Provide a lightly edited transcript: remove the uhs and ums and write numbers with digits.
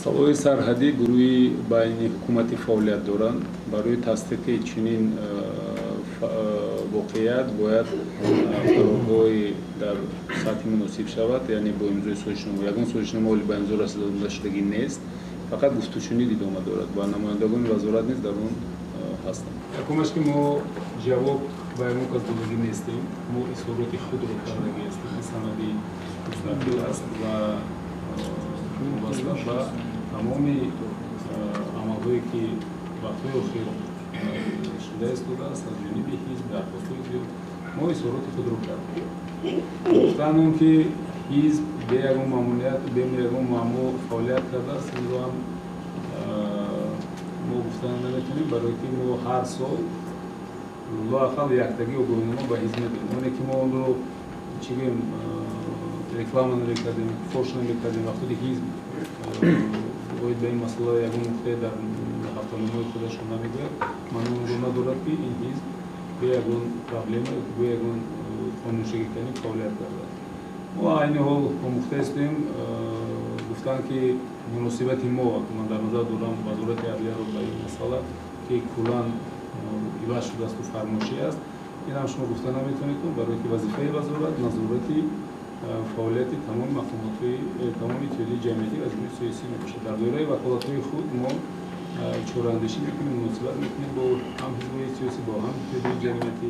Масъалаҳои сарҳадӣ гурӯҳи байни ҳукуматӣ фаъолият доранд. Барои тасдиқи чунин воқеият бояд қарорҳои дар сатҳи муносиб шавад, яъне бо имзои созишнома. Ягон созишнома ҳоли ба имзо расидашудагӣ нест, фақат гуфтушунид идома дорад ва намояндагони вазорат низ дар он ҳастанд. Якумаш ки мо ҷавоб ба ягон кас додагӣ нестем, мо изҳороти худро кардагӣ ҳастем. Ин санади мустақил аст ва вобаста ба тамоми амалҳое ки вақтҳои охир шуда истодааст аз ҷониби ҳизб, дархостҳои зиёд, мо изҳороти худро кардем. Гуфтан он ки ҳизб бе ягон мамнуният, бе ягон муаммо фаъолият кардааст, инро ҳам мо гуфтан наметавонем, барое ки мо ҳар сол лоақал яктагӣ огоҳинома ба ҳизб медиҳем. Оне ки мо онро чӣ гӯем, реклама намекардем, фош намекардем. Вақте ҳизб оид ба ин масъала ягон нуқтае дар ҳафтаномаи худашон намегӯяд, маъно онро надорад, ки ин ҳизб бе ягон проблема ё бе ягон қонуншиканӣ фаъолият кардааст. Мо айни ҳол омӯхта истем. Гуфтанд, ки муносибати мо, ман дар назар дорам Вазорати адлияро, ба ин масъала, ки куллан иваз шудаасту фармошӣ аст, ин ҳам шумо гуфта наметавонед, барое ки вазифаи вазорат назорати фаъолияти тамоми мақомотҳои тамоми иттиҳодияи ҷамъиятӣ ва ҷумҳурии сиёсӣ мебошад. Дар доираи ваколатҳои худ мо чораандешӣ мекунем, муносибат мекунем бо ҳам ҳизбҳои сиёсӣ, бо ҳам иттиҳодияи ҷамъиятӣ.